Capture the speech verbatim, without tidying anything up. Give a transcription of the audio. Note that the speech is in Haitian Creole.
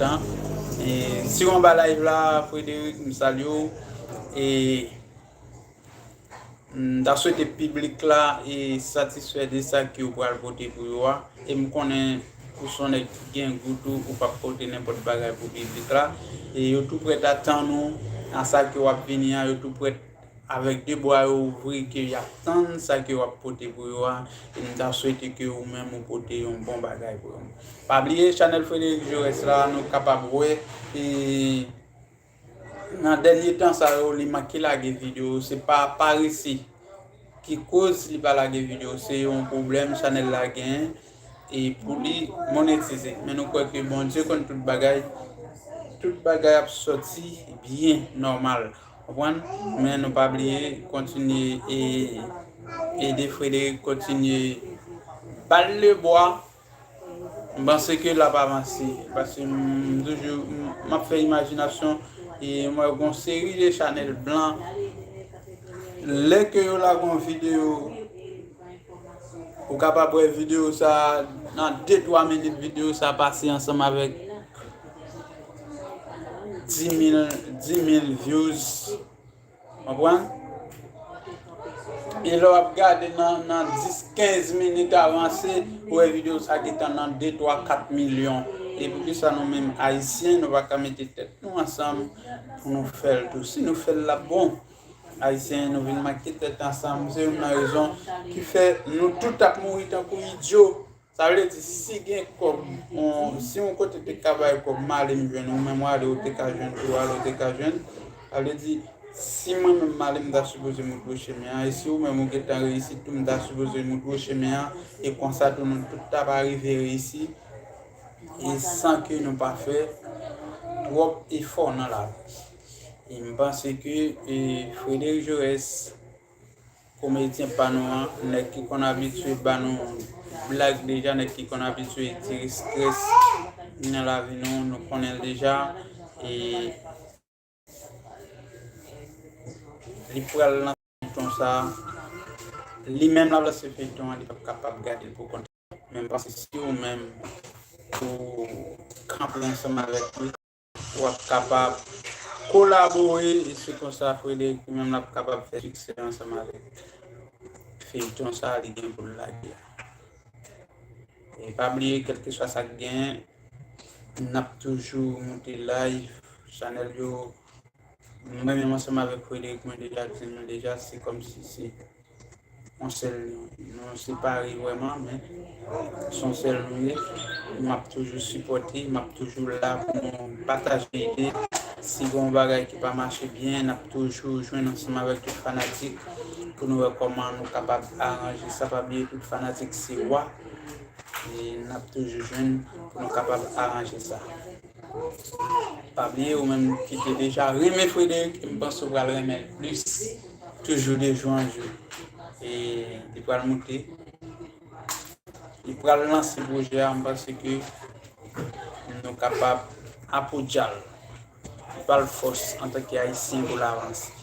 tan. E, si w anba live la, Frédéric, m salye w. E, m ta swete piblik la e satisfè de sa ke w pral pote pou yo a. E m konnen ou se yon nèg ki gen gou tou, ou p ap pote nenpòt bagay pou piblik la. E yo tou prèt a tann ou, a sa ke w ap vini an, yo tou prèt avèk de bra yo ouvri ke y ap tann sa ke w ap pote pou yo a. E m ta swete ke ou menm ou pote yon bon bagay pou yo. Pa bliye, chanèl Frédéric Jaurès la, nou kapab wè, e nan dènye tan sa yo, li manke lage videyo. Se pa parese ki koz li pa lage videyo. Se yon pwoblèm chanèl la genyen. E pou li monetize. Men nou kwè ke Bondye konn tout bagay. Tout bagay ap sòti byen, nòmal. Konprann? Men nou pa bliye kontinye e ede Frédéric kontinye ba l lebwa. M panse ke l ap avanse. Paske m toujou, m, m ap fè imajinasyon e m wè gon seri de chanèl blan. Lè ke yo lage yon videyo, ou kapab wè videyo sa a, nan de twa minit, videyo sa a pase ansanm avèk dis mil, dis mil views. Konprann? E lè w ap gade nan, nan dis, kenz minit avanse, ou wè videyo sa gentan nan de, twa, kat milyon. E poukisa nou menm Ayisyen, nou pa ka mete tèt nou ansanm pou nou fè l tou? Si nou fè l, l ap bon. Ayisyen, nou vin make tèt ansanm. Se youn nan rezon ki fè nou tout ap mouri tankou idyo. Sa vle di, si gen kòb, on, si yon kote te ka bay kòb, m ale m jwenn, ou menm w ale, ou te ka jwenn, tou ale, ou te ka jwenn. Sa vle di, si mwen menm m ale, m ta sipoze montre w chemen an. E si ou menm ou gentan reyisi tou, m ta sipoze montre w chemen an. E konsa tou, nou tout ta pa rive reyisi. E san ke nou pa fè twòp efò nan lavi. E m panse ke, e, Frédéric Jaurès, komedyen pa nou an, nèg ki konn abitye ba nou blag deja, nèg ki konn abitye tire strès nan lavi nou, nou konnen l deja. E li pral lanse feyton sa. Li menm l ap lanse feyton an, li p ap kapab gade l pou kont li. Men m panse si ou menm ou kanpe ansanm avèk li, w ap kapab kolabore, e se konsa Frédéric li menm l ap kapab fè siksè ansanm avèk feyton sa li gen pou l lage a. E pa bliye, kèlkeswa sa k genyen, n ap toujou moute live, chanèl yo. Mwen menm ansanm avèk Frédéric, mwen deja di nou deja, se kòmsi se yon sèl nou. Nou separe vrèman, men se yon sèl nou ye. M ap toujou sipòte, m ap toujou la pou nou pataje ide. Si gen yon bagay ki pa mache byen, n ap toujou jwenn ansanm avèk tout fanatik pou nou wè kòman nou kapab aranje sa. Pa bliye, tout fanatik se wa. E n ap toujou jwenn pou nou kapab aranje sa. Pa bliye, ou menm ki te deja renmen Frédéric, m panse w pral renmen l plis, toujou de jou an jou. E li pral moute, li pral lanse pwojè a, m panse ke nou kapab apoudja l, ba l fòs antanke Ayisyen pou l avanse.